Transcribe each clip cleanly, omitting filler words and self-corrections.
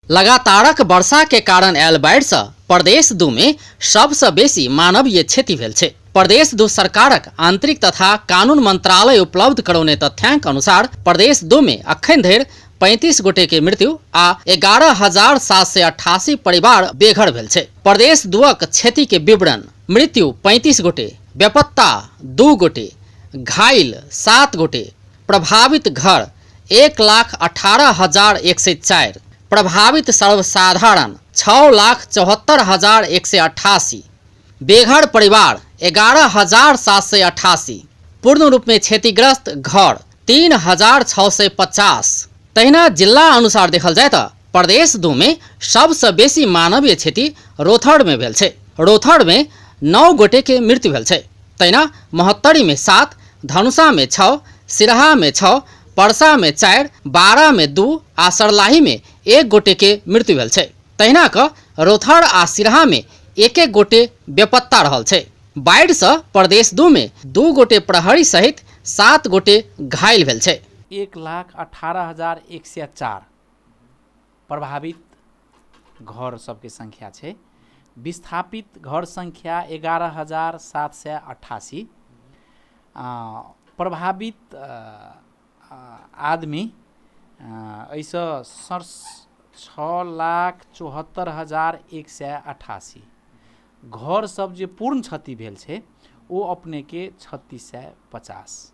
लगातारक वर्षा के कारण आयल बाढ़ि सँ प्रदेश 2 मे सबसँ बेसी मानवीय क्षति भेल छै। प्रदेश 2 सरकारक आंतरिक तथा कानून मंत्रालय उपलब्ध करौने तथ्यांक अनुसार प्रदेश 2 मे अखन धरि 35 गोटे के मृत्यु आ 11,788 परिवार बेघर भेल छै। प्रदेश 2 क्षति के विवरण: मृत्यु 35 गोटे, बेपत्ता 2 गोटे, घायल 7 गोटे, प्रभावित घर 1,18,104, प्रभावित सर्वसाधारण 6,74,188, बेघर परिवार 11,788, पूर्ण रूप में क्षतिग्रस्त घर 3,650। तहिना जिला अनुसार देखल जाय त प्रदेश 2 में सबसँ बेसी मानवीय क्षति रोथड़ में भेल छै। रोथड़ में 9 गोटे के मृत्यु भेल छै। तहिना महोत्तरी में 7, धनुषा में 6, सिरहा में 6, परसा में 4, बारा में 2 आ सरलाही में 1 गोटे के मृत्यु भेल छै। तहिना क रोथड़ आ सिरहा में 1-1 गोटे बेपत्ता रहल छै। बाढ़ि सँ प्रदेश 2 में 2 गोटे प्रहरी सहित 7 गोटे घायल भेल छै। 1,18,104 प्रभावित घर सबके संख्या छै। विस्थापित घर संख्या 11,788, प्रभावित आदमी एहिसँ 6,74,188। घर सब जे पूर्ण क्षति भेल छै ओ अपने के 3,650।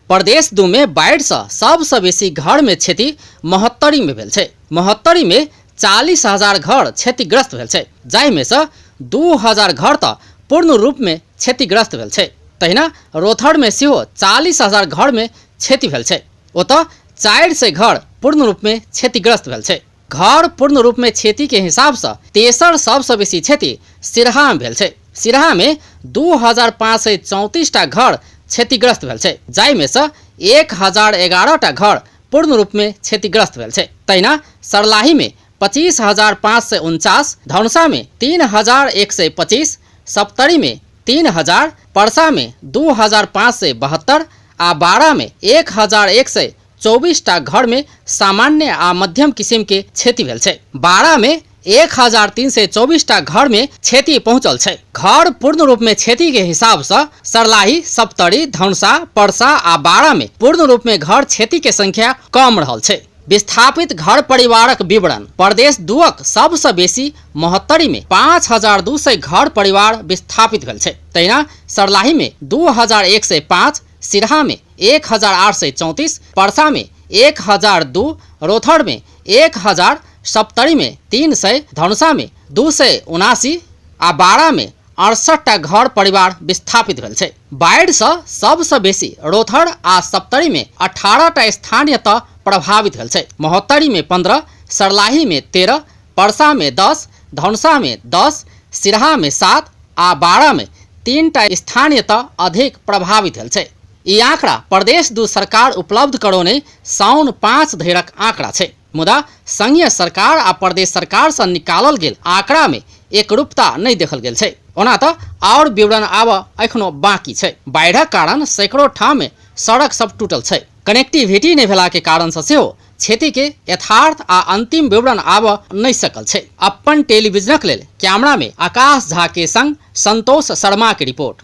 प्रदेश 2 में बाढ़ि सँ सबसँ बेसी घर में क्षति महोत्तरी में भेल छै। महोत्तरी में 40,000 घर क्षतिग्रस्त भेल छै, जाहि में सँ 2,000 घर त पूर्ण रूप में क्षतिग्रस्त भेल छै। तहिना रोथड़ में सेहो 40,000 घर में क्षति भेल छै। ओतऽ 400 घर पूर्ण रूप में क्षतिग्रस्त भेल छै। घर पूर्ण रूप में क्षति के हिसाब सँ तेसर सबसँ बेसी क्षति सिरहा में भेल छै। सिरहा में 2,534 टा घर क्षतिग्रस्त भेल छै, जाहि में सँ 1,011 टा घर पूर्ण रूप में क्षतिग्रस्त भेल छै। तहिना सरलाही में 25,549, धनुषा में 3,125, सप्तरी में 3,000, परसा में 2,572 आ बारा में 1,124 टा घर में सामान्य आ मध्यम किसिम के क्षति भेल छै। बारा में 1,324 टा घर में क्षति पहुंचल छै। घर पूर्ण रूप में क्षति के हिसाब से सरलाही, सप्तरी, धनुषा, परसा आ बारा में पूर्ण रूप में घर क्षति के संख्या कम रहल छै। विस्थापित घर परिवारक विवरण: प्रदेश 2 सबसँ बेसी महोत्तरी में 5,200 घर परिवार विस्थापित भेल छै। तहिना सरलाही में 2,105, सिरहा में 1,834, परसा में 1,002, रोथड़ में 1,000, सप्तरी में 300, धनुषा में 279 आ बारा में 68 टा घर परिवार विस्थापित भेल छै। बाढ़ि सँ सबसँ बेसी रोथड़ आ सप्तरी में 18 टा स्थानीय तह प्रभावित भेल छै। महोत्तरी में 15, सरलाही में 13, परसा में 10, धनुषा में 10, सिरहा में 7 आ बारा में 3 टा स्थानीय तह अधिक प्रभावित भेल छै। ई आंकड़ा प्रदेश 2 सरकार उपलब्ध करौने साउन 5 धरिक आंकड़ा छै। मुदा संघीय सरकार आ प्रदेश सरकार सँ निकालल गेल आंकड़ा में एकरूपता नहि देखल गेल छै। ओना तऽ और विवरण आब एखनो बाकी छै। बाढ़िक कारण सैकड़ों ठाम में सड़क सब टूटल छै। कनेक्टिविटी नहि भेला के कारण सँ सेहो क्षति के यथार्थ आ अंतिम विवरण आब नहि सकल छै। अपन टेलीविजनक लेल कैमरा में आकाश झा के संग संतोष शर्मा के रिपोर्ट।